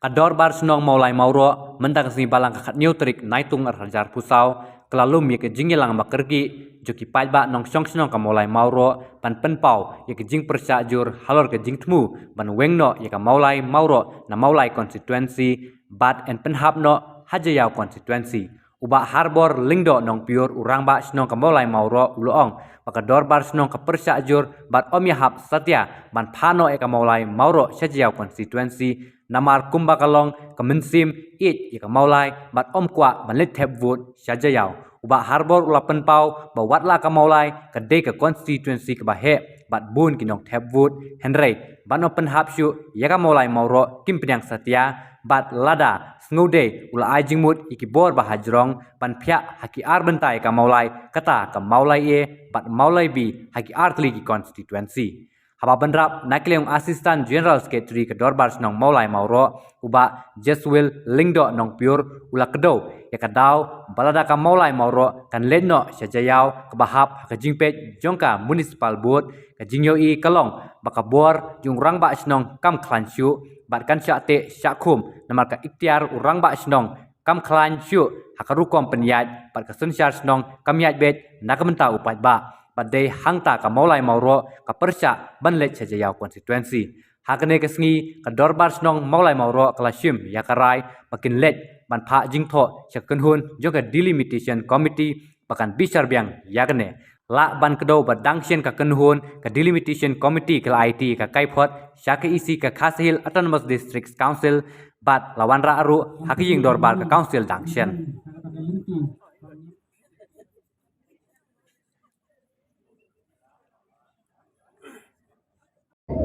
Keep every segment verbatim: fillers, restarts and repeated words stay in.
Ka Dorbar Shnong Mawlai Mawroh, mynta ka sngi Balang ka khatñiew tarik Naitung arhajar phew saw, ka la lum ïa ka jingïalang ba kyrkieh jong ki paidbah nongshong shnong ka Mawlai Mawroh, ban pynpaw ïa ka jingpyrshah jur halor ka jingthmu ban weng noh ïa ka Mawlai Mawroh na Mawlai constituency, bad yn pynhap noh ha Jaïaw constituency. U Bah Harbor Lyngdoh Nongpyiur, u Rangbah Shnong ka Mawlai Mawroh, u la ong ba ka Dorbar Shnong ka pyrshah jur bad ym ïahap satia ban phah noh ïa ka Mawlai Mawroh sha Jaïaw constituency, namar kumba ka long, ka mynsiem ïeit ïa ka Mawlai bad ym kwah ban leit thep vote sha Jaïaw. U Bah Harbor u la pynpaw ba wat la ka Mawlai ka dei ka constituency kaba heh bad bun ki nongthep vote, hynrei ban ym pynhap shuh ïa ka Mawlai Mawroh kim pdiang satia, bad lada sngewdei u la ai jingmut ïa ki bor ba hajrong ban phiah ha ki ar bynta ïa ka Mawlai, kata ka Mawlai A bad Mawlai B ha ki artylli ki constituency. Haba bynrap na ka liang u Assistant General Secretary ka Dorbar Shnong Mawlai Mawroh, u Bah Jeswil Lyngdoh Nongpyiur, u la kdew ïa ka daw ba lada ka Mawlai Mawroh kan leit noh sha Jaïaw kaba hap ha ka jingpeit jong ka Municipal Board, ka jingïohi ka long ba ka bor jong u Rangbah Shnong kam khlaiñ shuh bad kan shah teh shah khum, namar ka iktiar u Rangbah Shnong kam khlaiñ shuh ha ka rukom pynïaid, bad ka synshar shnong kam ïaid beit na ka bynta u paidbah. Bad dei hangta ka Mawlai Mawroh ka pyrshah ban leit sha Jaïaw constituency. Ha kane ka sngi ka Dorbar Shnong Mawlai Mawroh ka la shim ïa ka rai ba kin leit ban phah jingthoh sha ka kynhun jong ka Delimitation Committee ba kan bishar biang ïa kane. Lah ban kdew ba dang shen ka kynhun ka Delimitation Committee ka la aiti ka kaiphod sha ka E C ka Khasi Hills Autonomous District Council, bad la wanrah ruh ha ka ïing dorbar ka Council dang shen.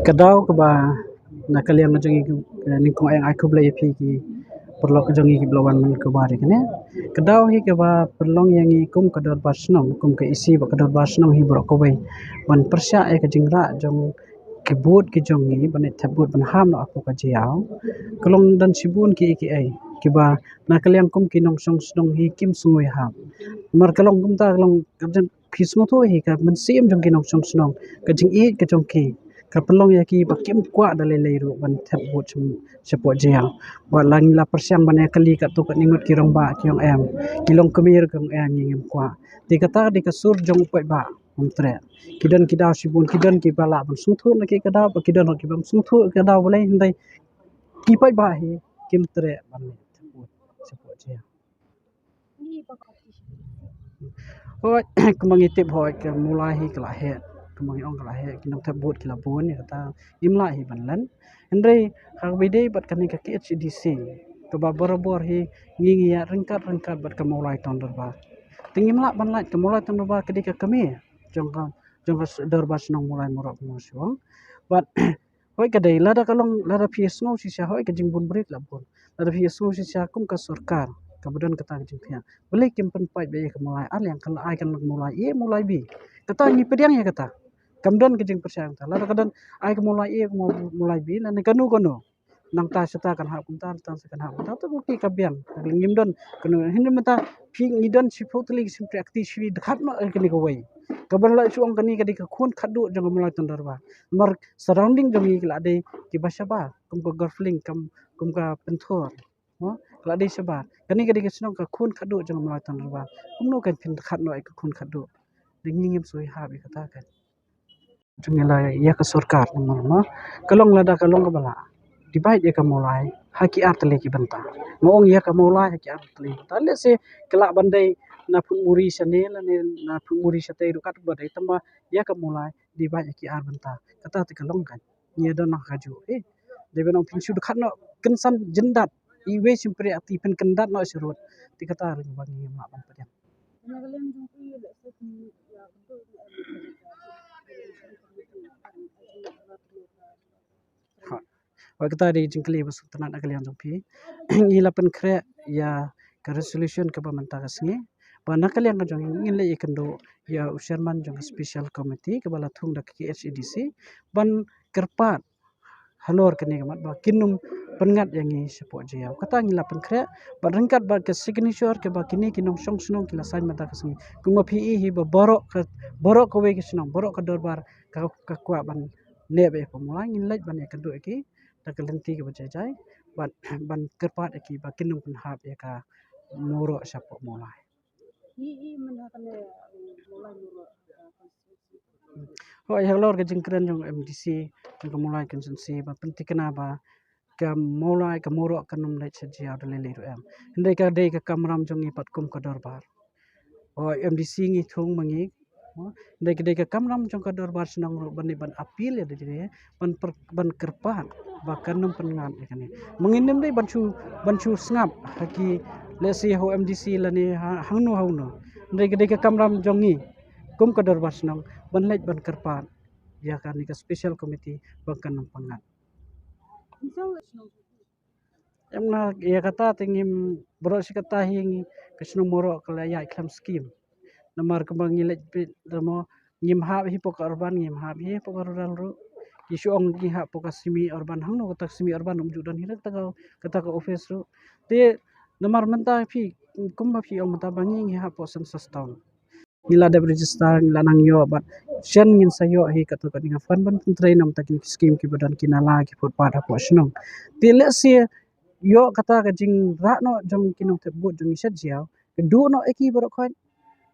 Ka daw kaba na ka liang jong ngi, eh, nyngkong eh ai khublei ïa phi ki paralok jong ngi kiba la wan man kaba ri kane. Ka daw hi kaba pynlong ïa ngi kum ka Dorbar Shnong, kum ka E C bad ka Dorbar Shnong hi baroh kawei ban pyrshah ïa ka jingrah jong ki vote ki jong ngi ban leit thep vote ban hap noh hapoh ka Jaïaw. Ka long don shibun ki, ki ei kiba na ka liang kum ki nongshong shnong hi kim sngewhap. Namar ka long kumta, ka long ka jing phi sngewthuh hi ka mynsiem jong ki nongshong shnong, ka jingïeit ka jong ki ka pynlong ïa ki ba kim kwah da lei lei ruh ban thep vote sha, shapoh Jaïaw. Bad la ngi la pyrshang ban ïa kylli katto katne ngut ki rangbah ki ong em, ki longkmie ki ong em, ngi ngim kwah. Te kata dei ka sur jong u paidbah, ym treh. Ki don ki daw shibun, ki don kiba lah ban sngewthuh na ki ka daw, bad ki don ruh ki bym sngewthuh ka daw balei, hynrei ki paidbah hi kim treh ban leit thep vote shapoh Jaïaw. Hooid, kumba ngi tip hooid ka Mawlai hi ka la heh, kumba ngi ong ka la heh, ki nongthep vote ki la bun, ïa kata ngim lah hi ban len. Hynrei haba ïadei bad kane ka K H A D C kaba barabor hi ngi ngi ïaid ryngkat ryngkat bad ka Mawlai Town Dorbar. Te ngim lah ban lait, ka Mawlai Town Dorbar ka dei ka kmie jong ka, jong ka Dorbar Shnong Mawlai Mawroh Mawshong. Bad hooid ka dei, lada ka long, lada phi sngew shisha, hooid ka jingbun briew la bun. Lada phi sngew shisha kum ka sorkar kaba don kata ka jingphiah, balei kim pynpait beit ïa ka Mawlai ar liang, ka la ai ka Mawlai A, Mawlai B? Kata ngi pdiang ïa kata. Kam don ka jingpyrshah kata. Lada ka don ai ka Mawlai A, Maw-, Mawlai B, lane kano kano, nangta shata kan hap kumta, nangta shata kan hap kumta, to ki ka biang. Ngim don kano, hynrei mynta phi, ngi don shiphew tylli ki shympriahkti, shu dkhot noh ïa kane kawei. Kaba la shu ong kane ka dei ka khun khatduh jong ka Mawlai Town Dorbar. Namar surrounding jong ngi ki la dei kiba shabar, kum ka Gorfling, kum, kum ka Pynthor. Mo, ka la dei shabar. Kane ka dei ka shnong ka khun khatduh jong ka Mawlai Town Dorbar. Kumno kan phin dkhot noh ïa ka khun khatduh? Te ngi ngim sngewhap ïa kata kan. Jong ngi la ïa ka sorkar namar ma ka long, lada ka long kaba lah, divide ïa ka Mawlai ha ki ar tylli ki bynta. Nga ong ïa ka Mawlai ha ki ar tylli ki bynta. Let's say ka lah ban dei na Phunmuri shane lane na Phunmuri shatei ruh katba dei, tangba ïa ka Mawlai divide ïa ki ar bynta. Kata te ka long kan. Ngi ïa don lang kajuh. Eh, dei ban ong phin shu dkhot noh kynsan jyndat, iwei shympriahkti phin kyndat noh sharud. Te kata ruh ba ngi ngim lah ban pdiang. Ha. Wa kata dei jingkylli ba sngewtynnat na ka liang jong phi. Ngi la pynkhreh ïa ka resolution kaba mynta ka sngi ba na ka liang ka jong ngi ngin leit ïakynduh ïa u chairman jong ka special committee kaba la thung da ka K H A D C ban kyrpad halor kane ka mat ba kin ym pynngat ïa ngi shapoh Jaïaw. Kata ngi la pynkhreh bad ryngkat bad ka signature kaba kine ki nongshong shnong ki la sign mynta ka sngi. Kumba phi i hi ba baroh ka, baroh kawei ka shnong, baroh ka dorbar ka, ka kwah ban neh beit ïa ka Mawlai, ngin leit ban ïakynduh ïa ki da ka lynti kaba jai jai, ban, ban kyrpad ïa ki ba kin ym pynhap ïa ka Mawroh shapoh Mawlai. Hooid, halor ka jingkren jong M D C jong ka Mawlai constituency ba pynthikna ba ka Mawlai, ka Mawroh kan ym leit sha jia da lei lei ruh em. Hynrei ka dei ka kamram jong ngi pat kum ka dorbar. O M D C ngi thung ma ngi. Hynrei ka dei ka kamram jong ka dorbar shnong ruh ban, ban appeal ïa da dei ban per, ban kyrpad ba kan ym pynngat ïa kane. Ma ngi ngim dei ban shu, ban shu sngap ha ki, let's say, ha u M D C lane ha, hangno hangno. Hynrei ka dei ka kamram jong ngi kum ka dorbar shnong ban leit ban kyrpad ïa kane ka special committee ba kan ym pynngat. Em, na ïa kata te ngim, baroh shi katta hi ngi, ka shnong Mawroh ka la ïaid khlem skim. Namar kumba ngi leit peit, damo ngim hap hi hapoh ka urban, ngim hap hi hapoh ka rural ruh. Ki shu ong ngi hap hapoh ka semi urban, hangno kata ka semi urban, ym ju don hi ruh kata ka, kata ka office ruh. Te namar mynta phi, kumba phi ong mynta ba ngi, ngi hap hapoh census town. Ngi la dep register, ngi la nang ïoh, bad shen ngin sa ïoh hi katto katne ka fund ban pyntrei na bynta kine ki skim kiba don, ki nala, ki footpath hapoh shnong. Te lehse ïoh kata ka jingrah noh jong ki nongthep vote jong ngi sha Jaiaw, ka duh noh ïa ki baroh khoit.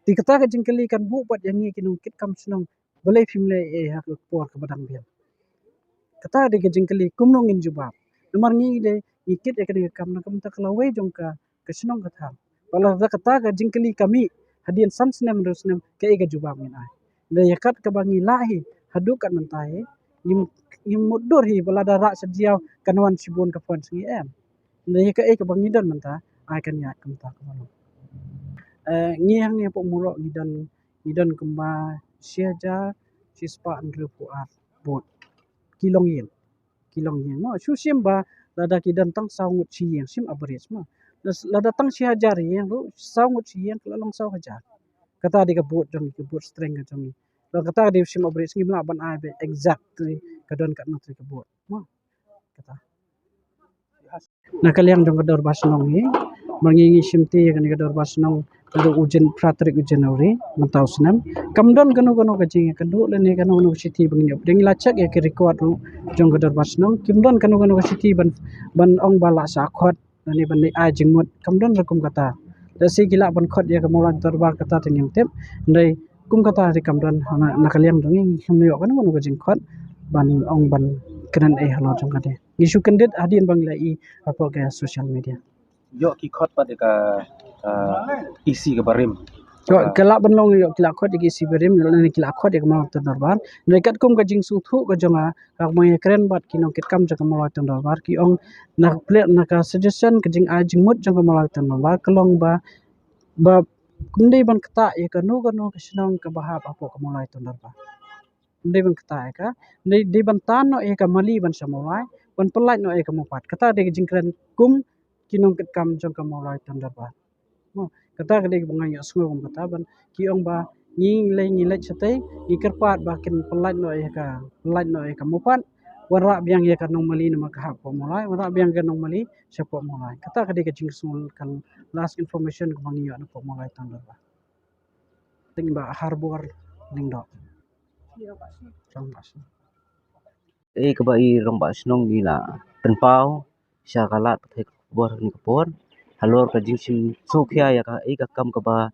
Te kata ka jingkylli kan buh pat ïa ngi ki nongkitkam shnong, balei phim leh ei ha ka por kaba dang biang. Kata dei ka jingkylli kumno ngin jubab. Namar ngi dei ngi kit ïa ka dei ka kam na ka bynta ka lawei jong ka, ka shnong ka thaw. Bad lada kata ka jingkylli ka mih hadien san snem hynriew snem, kaei ka jubab ngin ai? Dei ïa kat kaba ngi lah hi haduh kat mynta hi, ngim, ngim mutdur hi ba lada rah sha Jaiaw kan wan shibun ka fund sha ngi, em. Dei ïa kaei kaba ngi don mynta, ai kan ïaid kumta kaba long. Eh, ngi hangne hapoh Mawroh ngi don, ngi don kumba shi hajar shispah hynriewphew ar vote. Ki longïing. Ki longïing mo. Shu shim ba lada ki don tang saw ngut shi ïing, shim average mo. Lada tang shi hajar ïing ruh, saw ngut shi ïing ka la long saw hajar. Kata dei ka vote jong ngi, ka vote strength ka jong ngi. Lada kata ka dei shim average, ngim lah ban ai ba exactly ka don katno tylli ka vote mo. Kata. Na ka liang jong ka dorbar shnong hi, namar ngi, ngi shimti ïa kane ka dorbar shnong naduh u Jan, phra tarik u January mynta u snem. Kam don kano kano ka jingïakynduh lane kano kano ka shithi ba ngin ïoh pdiang. Ngi la check ïa ki record ruh jong ka dorbar shnong, kim don kano kano ka shithi ban, ban ong ba la shah khot lane ban leit ai jingmut, kam don ruh kum kata. Lehse ki lah ban khot ïa ka Mawlai Dorbar, kata te ngim tip. Hynrei kum kata te kam don, na, na ka liang jong ngi ngim ïoh kano kano ka jingkhot ban ong ban kren ei halor jong kane. Ngi shu kyndit hadien ba ngi la ïohi hapoh ka social media. Ïoh ki khot pat ïa ka, ka E C kaba rim. Ïoh, ka lah ban long ïoh ki la khot ïa ka E C ba rim, lane ki la khot ïa ka Mawlai Ton Dorbar. Hynrei katkum ka jingsngewthuh ka jong nga, ka, kaba nga ïakren bad ki nongkitkam jong ka Mawlai Ton Dorbar, ki ong na ka plie, na ka suggestion, ka jingai jingmut jong ka Mawlai Ton Dorbar ka long ba, ba ym dei ban ktah ïa kano kano ka shnong kaba hap hapoh ka Mawlai Ton Dorbar. Ym dei ban ktah ïa ka, dei, dei ban tan noh ïa ka Mali ban sha Mawlai, ban pyllait noh ïa ka Mawpat. Kata dei ka jingkren kum ki nongkitkam jong ka Mawlai Ton Dorbar. Mo, kata ka dei kaba nga ïohsngew kum kata, ban ki ong ba ngi lei, ngi leit shatei, ngi kyrpad ba kin pyllait noh ïa ka, pyllait noh ïa ka Mawpat, wanrah biang ïa ka Nongmali namar ka hap hapoh Mawlai, wanrah biang ïa ka Nongmali shapoh Mawlai. Kata ka dei ka jingsngew, ka last information kaba ngi ïoh napoh Mawlai Ton Dorbar. Teng ba Harbor Lyngdoh. Rangbah shnong. Ei kaba i rangbah shnong i la pynpaw sha ka lad pathai ka khubor ha kane ka por halor ka jingshim sngewkhia ïa ka, ei ka kam kaba,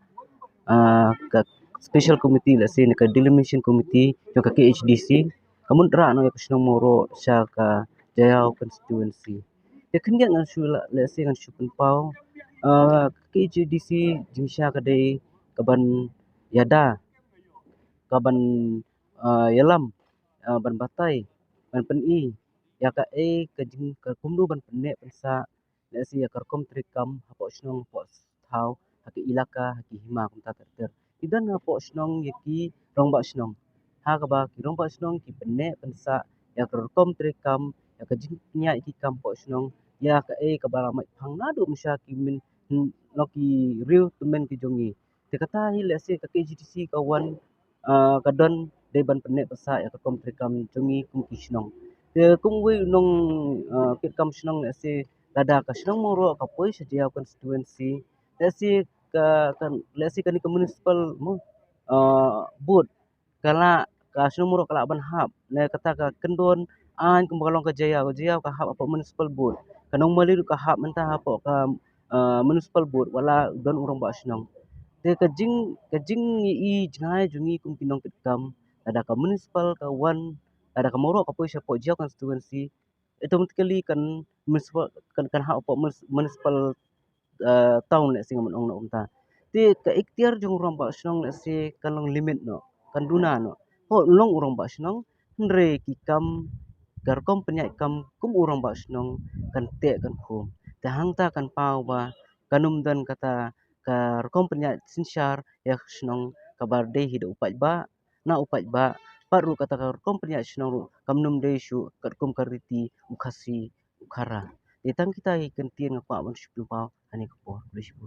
ah, ka special committee, lehse na ka delimitation committee jong ka K H D C ka mut rah noh ïa ka shnong Mawroh sha ka Jaiaw constituency. Te khyndiat ngan shu la, lehse ngan shu pynpaw, ah, ka K H D C jingshisha ka dei kaban ïada, kaban, ah, ïalam, ah, ban batai, ban pyni ïa kaei ka jing, ka kumno ban pynneh pynsah, lehse ïa ka rukom treikam hapoh shnong hapoh thaw, ha ki ilaka, ha ki hima kumta ter ter. Ki don hapoh shnong ïa ki rangbah shnong. Ha kaba ki rangbah shnong ki pynneh pynsah ïa ka rukom treikam, ïa ka jingpynïaid ki kam hapoh shnong, ïa kaei kaba la mait phang naduh mynshwa ki myn, hmm, long ki riew tymmen ki jong ngi. Te kata hi lehse ka K H D C ka wan, ah, ka don dei ban pynneh pynsah ïa ka rukom treikam jong ngi kum ki shnong. Te kum uwei u nong, ah, kitkam shnong, lehse lada ka shnong Mawroh ka poi sha Jaiaw constituency, lehse ka, ka, lehse kane ka municipal mo, ah, board, ka lah, ka shnong Mawroh ka lah ban hap, ne kata ka kyndon, Aiñ kumba ka long ka Jaiaw, ka Jaiaw ka hap hapoh municipal board. Ka Nongmali ruh ka hap mynta hapoh ka, ah, municipal board, wat la don u rangbah shnong. Te ka jing, ka jingïohi jngai jong ngi kum ki nongkitkam, lada ka municipal ka wan, lada ka Mawroh ka poi shapoh Jaiaw constituency, automatically kan municipal, kan, kan hap hapoh munis-, municipal, eh, town lehse ngan ong noh kumta. Te ka iktiar jong u rangbah shnong lehse kan long limit noh, kan duna noh. Hooid long u rangbah shnong, hynrei ki kam ka rukom pynïaid kam kum u rangbah shnong kan teh kan khum. Te hangta kan paw ba kan ym don kata ka rukom pynïaid synshar ïa ka shnong kaba dei hi da u paidbah, na u paidbah, pat ruh kata ka rukom pynïaid shnong ruh kam nym dei shuh katkum ka riti u Khasi u Khara. Te tang kita ki kyntien nga kwah ban shu pynpaw ha kane ka por. Khublei shibun.